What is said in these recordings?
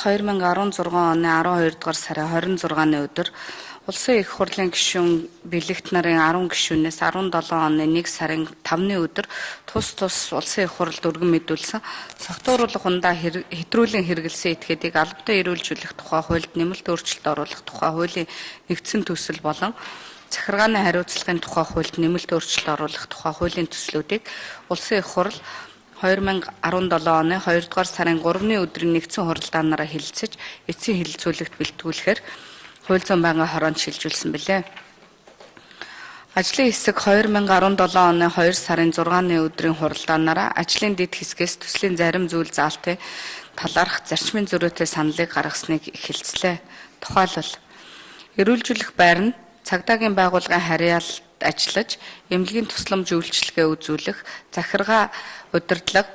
2016 оны 12 дугаар сарын 26-ны өдөр Улсын их хурлын гишүүн бэлэгт нарын 10 гишүүнээс 17 оны 1 сарын 5-ны өдөр тус тус Улсын их хурлд өргөн мэдүүлсэн согтууруулах ундаа хэтрүүлэн хэрэглэсэн этгээдийг албатай эрүүлжүүлэх тухай хуульд нэмэлт өөрчлөлт оруулах тухай хуулийн нэгдсэн төсөл болон захиргааны хариуцлагын тухай хуульд нэмэлт өөрчлөлт оруулах тухай хуулийн төслүүдийг Улсын их хурл 2017 оны 2 дугаар сарын 3-ны өдрийн нэгдсэн хуралдаанаараа хэлэлцэж эцсийн хэлэлцүүлэгт бэлтгүүлэхээр хууль зүйн байнгын хороонд шилжүүлсэн билээ. Ажлын хэсэг 2017 оны 2 сарын 6-ны өдрийн хуралдаанаараа ажлын дэд хэсгээс төслийн зарим зүйл заалтын талаарх зарчмын зөрүүтэй саналыг гаргасныг эхэлцлээ. Тухайлбал, эрүүлжүүлэх байр нь цагдаагийн байгууллагын харьяалалд ажиллаж, эмнэлгийн тусламж үйлчилгээ үзүүлэх, захиргаа удирдлага,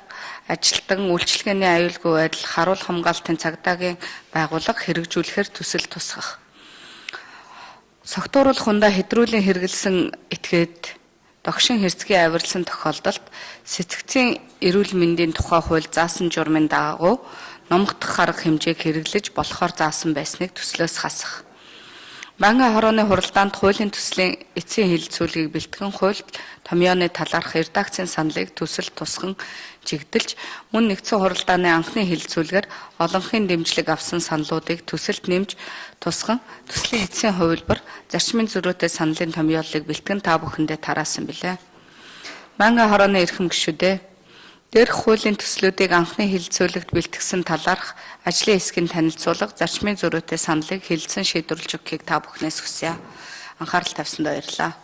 ажилтан үйлчилгээний аюулгүй байдал, харуул хамгаалтын цагдаагийн байгууллага хэрэгжүүлэхээр төсөл тусгах. Согтууруулах хундаа хэтрүүлэн хэрэглэсэн этгээд догшин хэрцгий авирласан тохиолдолд сэтгцийн эрүүл мэндийн тухай хууль заасан журмын дагуу номгодох арга хэмжээг хэрэглэж болохоор заасан байсныг төслөөс хасах. Байнгын хорооны хуралдаанд хуулийн төслийн эцсийн хэлэлцүүлгийг бэлтгэн хуульд томьёоны талаарх редакцийн саналыг төсөл тусган чигдэлж, мөн нэгдсэн хуралдааны анхны хэлэлцүүлгээр олонхын дэмжлэг авсан саналуудыг төсөлд нэмж тусган төслийн эцсийн хувилбар зарчмын зөрүүтэй саналын томьёоллыг бэлтгэн та бүхэндээ тараасан билээ. Байнгын хорооны эрхэм гишүүдээ, дээрх хуулийн төслүүдийг анхны хэлэлцүүлэгт бэлтгэсэн талаарх ажлын хэсгийн танилцуулга зарчмын зөрүүтэй саналыг хэлэлцэн шийдвэрлэж өгөхийг та бүхнээс хүсье. Анхаарал тавьсанд баярлалаа.